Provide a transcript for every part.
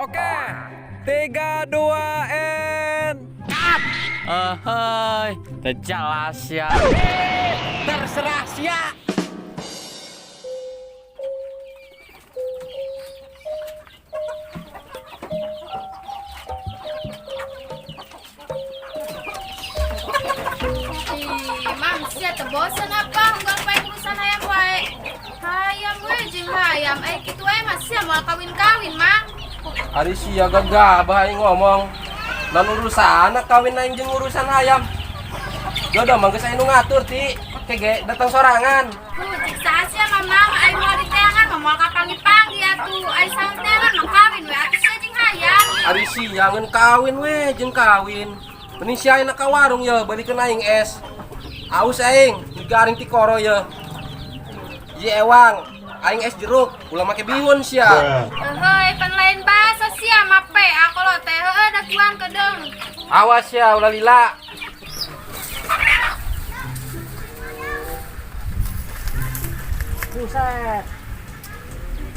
Oke. 3, 2, N. Cut. Eh, teu jelas ya. Terserah sia. Ih, Mang, sia teu bosen apa unggal poe urusan hayam wae. Hayam we jeung hayam. Eh kitu we mah sia moal kawin-kawin, Mang. Ari sia gagabah aing ngomong. Dan urusan kawin aing jeung urusan hayam. Jodoh mah geus aya nu ngatur ti. Kege datang sorangan. Cik saha sia mah, Mang? Aing moal diteangan mah moal kapanggih-panggih atuh. Aing saha teangan mah kawin we atuh sia jeung hayam. Ari sia ngeun kawin we jeung kawin. Mending sia ayeuna ka warung ye balikeun aing es. Aus aing, digaring ti koro ye. Ye ewang, aing es jeruk, ulah make bihun sia. Heuy, pan lain bahasa sia mah pe aku lo teh heueuh daguan kedeung. Awas ya ulah lila. Buset.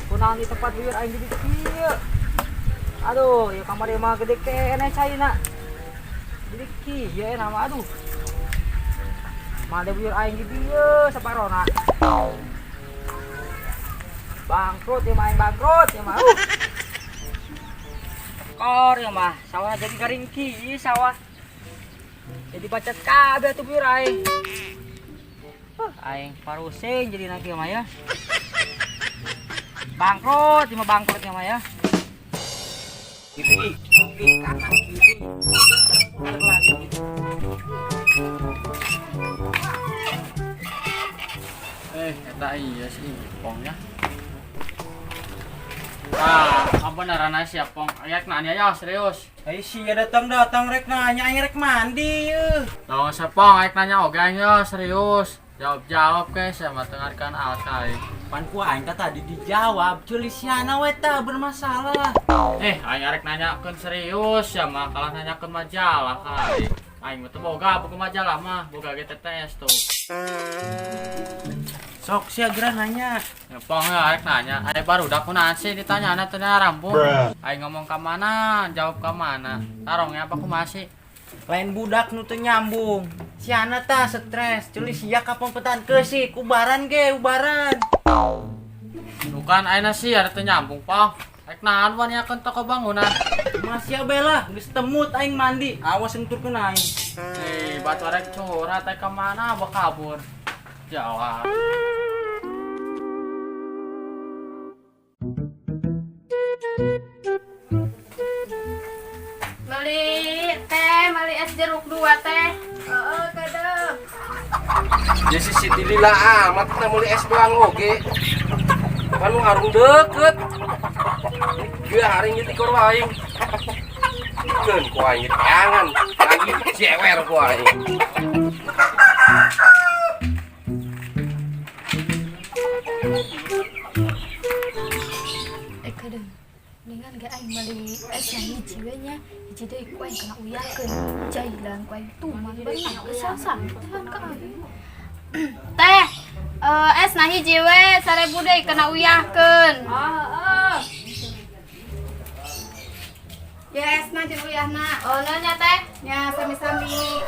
Kunaon di tempat buyur aing jadi kieu. Aduh, ya kamar ieu mah gede keneh caina. Jadi kieu nama aduh. Mah buyur aing di dieu saparona. Bangkrut ya mah aing bangkrut ya mah. Kor ya mah, sawah jadi garing kieu sawah. Jadi bacet kabeh tuh buyur aing. Aing parusing jadi nanti mah ya. Bangkrut, cuma bangkrut ya mah ya. Kiri, kiri, kanan, kiri. Putar lagi. Eh, eta iya sih Ipong ya. Ah, apa beneran sia Pong? Ayak nanya ya serius. Ai sia datang-datang rek nanya aing rek mandi yeuh. Tong sepong ayak nanya oge aing ya serius. Jawab-jawab ke saya mah tengarkan alat aing. Pan ku aing teh tadi dijawab, ceuli siana we tah bermasalah. Eh, aing arek nanyakeun serius ya mah kalah nanyakeun majalah ka aing. Aing mah teu boga buku majalah mah, boga GTTS tuh. Sok sia geura nanya. Ya Pong ya arek nanya, aing barudak kunaon sih ditanyana teu rambung. Aing ngomong ka mana, jawab ka mana. Tarongnya apa kumaha sih? Lain budak nu teu nyambung. Siana tah stres, ceuli sia kapompetan keusik, ubaran ge, ubaran. Bukan aing sih ada teu nyambung, Pong. Rek naon waniakeun toko bangunan. Masih bela, geus temut aing mandi, awas enturkeun aing. Eh, batu arek curhat teh ka mana bawa kabur. Jalan. Beli teh, beli es jeruk dua teh. Heeh, kedeung. Ya si Siti lila amat kita meuli es doang oge. Kan warung deket. Garing jadi kor aing. Keun ku aing tangan. Lagi jewer ku aing. Eh kedeung. Mendingan ge aing meuli es yang hiji we nya. Hiji deui ku aing kena uyakeun. Jailan ku aing tuman beunang geus sasanteun ka aing. Teh, es nah hiji we 1000 deui kena uyahkeun. Oh, heeh. Ya esna jeung uyahna. Oh, nya teh. Nya sami-sami.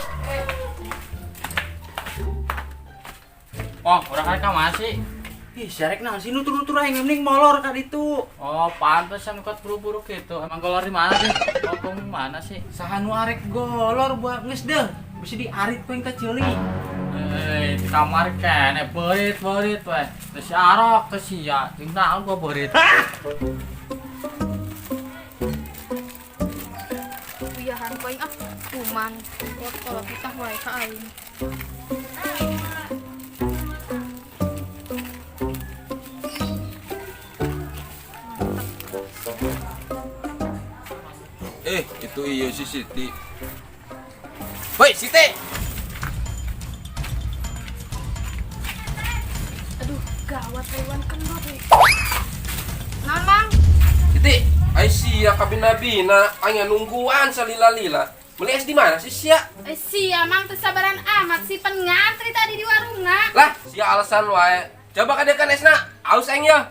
Pong, urang arek ka mana sih? Ih, sia rek naon sih nutur-nutur aing mending molor ka ditu. Oh, pantes yang kuat buru-buru gitu. Emang golor di mana sih? Kopong mana sih? Saha nu arek golor buat geus deuh, bisi diarit ku aing ka ceuli. Eh, di kamar kene beurit-beurit we. Teu si arok, teu sia, jeung naon gua beurit. Uyahan ku aing ah tuman. Kalau kita wae ka aing. Eh, itu iya si Siti. Woi, Siti. Aduh, gawat hewan kendor we. Naon, Mang? Siti, ai sia kabina-bina aing nungguan salila-lila. Beli es di mana sih sia? Eh, sia Mang teu sabaran amat sih pen ngantri tadi di warungna. Lah, sia alasan wae. Coba kadekan esna. Aus aing ya.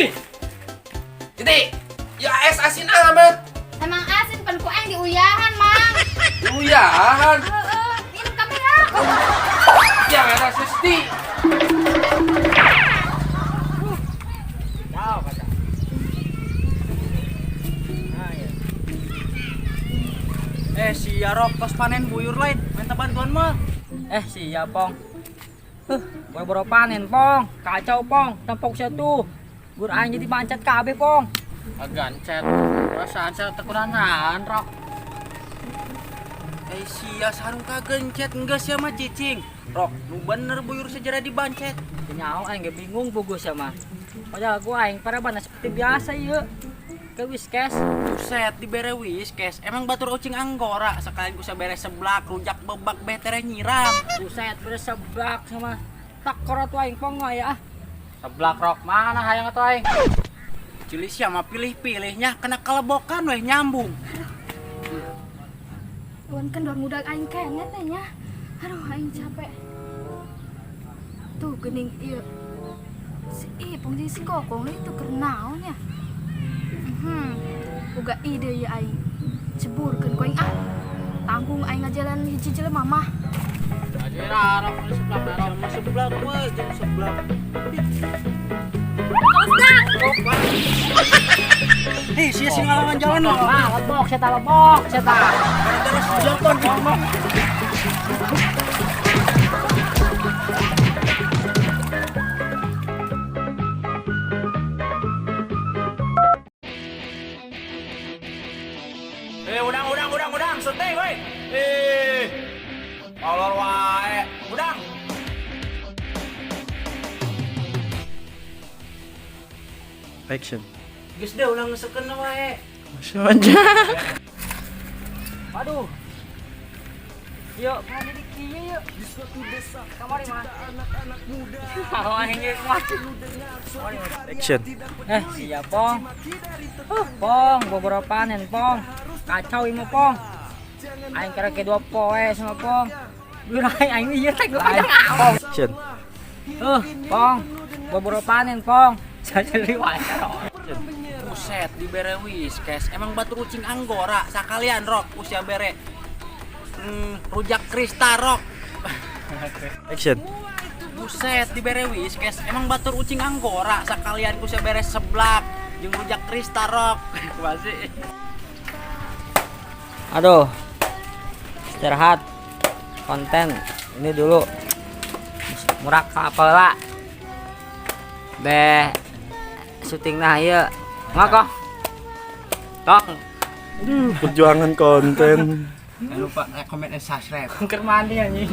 Ih. Siti, ya es asin amat. Emang asin pan ku aing diuyahan, Mang. Uyahan. Heeh, minum kabeh ya. Jangan ada Siti. Tahu kata. Nah, ya. Eh sia Rok, tos panen buyur lain, minta bantuan mah. Eh siap, Pong. Boro-boro panen, Pong. Kacau, Pong. Tempok sia tuh. Gur aing jadi pancet kabeh, Pong. Gancet. Perasaan saya tekurangan, Rok. Eh sia sarung kagencet enggak sia mah cicing. Rok, nu bener buyur sejarah dibancet. Nyaho aing ge bingung puguh sia mah. Padahal gua aing para seperti biasa ieu. Ke Whiskas. Buset, dibere Whiskas. Emang batur ucing anggora sekalian kusa bere seblak, rujak bebak betere nyiram. Buset, bere seblak sama takor atuh aing pong ya ah. Seblak Rok, mana hayang atuh aing? Cili sia mah pilih-pilihnya kena kelebokan weh nyambung. Wan kan dor muda aing kayaknya teh nya. Aduh aing capek. Tuh geuning ieu. Si Ipong jeung si Kokong itu keur naon ya? Boga ide ya aing. Ceburkeun ku aing ah. Tanggung aing ngajalan hiji jelema mah. Aja Rok, seblak Rok. Sama seblak weh, jeung seblak. Eh, sia sing ngalangan jalan mah. Ah, lebok sia lebok sia ta. Gara-gara seblak kon ngomong. Eh, udang, udang, udang, udang, seteh, woi. Eh, olor wae. Udang. Action. Geus deh ulah ngesekeun wae. Aduh. Yuk, kan jadi kieu yuk. Di suatu desa kamari mah. Anak-anak muda. Aing geus mati. Action. Eh, siap, Pong. Pong, boboro panen, Pong. Kacau ieu mah, Pong. Aing kira ke dua poe sama Pong. Beuh aing aing ieu teh gua panjang. Action. Pong. Boboro panen, Pong. Jadi wae. Buset, dibere Whiskas. Emang batur ucing anggora sakalian Rok usia bere. Rujak kristal Rok. Action. Buset, dibere Whiskas. Emang batur ucing anggora sakalian kusia bere seblak jeung rujak kristal Rok. Masih. Aduh. Istirahat. Konten ini dulu. Murak apa lah. Be syuting nah ieu. Ngako. Kok. Perjuangan konten. Jangan lupa like, comment, and subscribe. Keur mandi anjing.